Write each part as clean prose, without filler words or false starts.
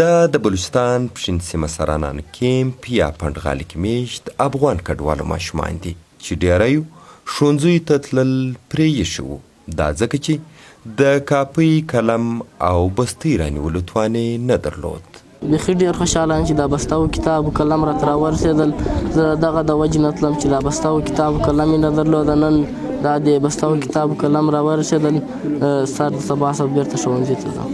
دا د بلوچستان پښین سیمه سرانان کیمپ یا پنډغالي کې میشت افغان کډوالو ماشومان دي چې ډیریو ښوونځیو ته تلل پرې ایښي وو، دا ځکه چې د کاپۍ، قلم او بستۍ رانیولو توان یې نه درلود. بیخي ډېر خوشحاله یم چې دا بسته او کتاب او قلم راته راورسېدل. زه دغه د وجې نه تلم چې دا بسته او کتاب او قلم یې نه درلوده. نن دا د بسته او کتاب او قلم راورسېدل، سر د سبا سبا بېرته ښوونځي ته ځم.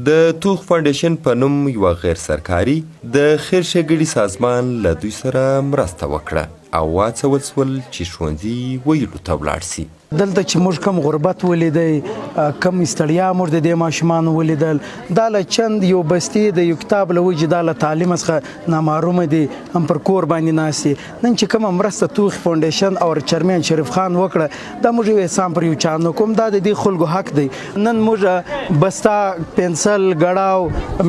د توخ فاونډیشن په نوم یوه غیر سرکاري د خیر ښېګړې سازمان له دوی سره مرسته وکړه او وهڅول شول چې ښوونځي ویلو ته ولاړ شي. دلته چې موږ کوم غربت ولیدی، کوم ستړیا موږ د دې ماشومانو ولیدل، دا له چند یو بستې د یو کتاب له وجې دا له تعلیم څخه نامعلومه دي، هم پر کور باندې ناست دي. نن چې کومه مرسته توخي فاونډیشن او چرمین شریف خان وکړه، دا موږ یو احسان پر یو چا نه کوم، دا د دې خلکو حق دی. نن موږ بسته، پنسل، ګړاو،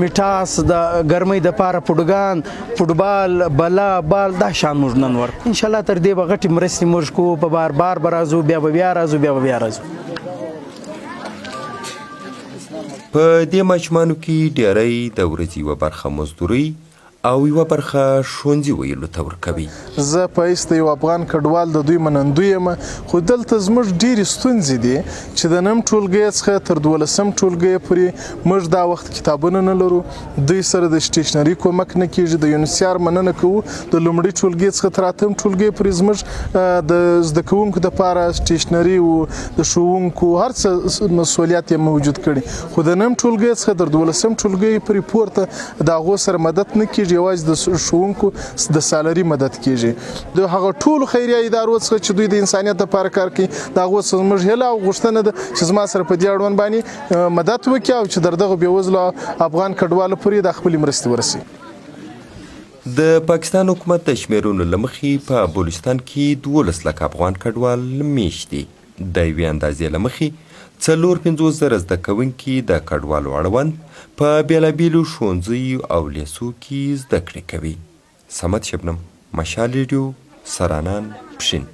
میټاس، د ګرمۍ دپاره پوډګان، فوټبال، بلا بال، دا شان موږ نن ورکړ. ان شاء الله تر دې به غټې مرستې موږ کوو، په بار بار به راځو، بیا به بیا راځو، بیا به بیا راځو. په دې ماشومانو کې ډیری د ورځې یوه برخه مزدورۍ او یوه برخه ښوونځي ویلو ته ورکوي. زه په حیث د یو افغان کډوال د دوی منندوی یم، خو دلته زموږ ډېرې ستونزې دي چې د نهم ټولګي څخه تر دولسم ټولګي پورې موږ دا وخت کتابونه نه لرو، دوی سره د سټیشنري کومک نه کیږي. د یونسیار مننه کوو، د لومړي ټولګي څخه تر اتم ټولګي پورې زموږ د زده کوونکو دپاره سټیشنري او د ښوونکو هر څه مسوولیت یې موجود کړي، خو د نهم ټولګي څخه تر دولسم ټولګي پورې پورته د هغو سره مدد نه کیږي، یوازې د ښوونکو د سالري مدد کیږي. د هغه ټولو خیریه ادارو څخه چې دوی د انسانیت لپاره کار کوي، د هغو څخه زموږ هیله او غوښتنه ده چې زما سره په دې اړوند باندې مدد وکړي او چې در دغو بېوزلو افغان کډوالو پورې دا خپلې مرستې ورسوي. د پاکستان حکومت د شمېرونو له مخې په بلوچستان کې 12 لکه افغان کډوال مېشت دي. د یوې اندازې له مخې 54 زره زده کوونکي د کډوالو اړوند په بېلابېلو ښوونځیو او لېسو کې زده کړې کوي. صمد شبنم، مشال ریډیو، سرانان، پښین.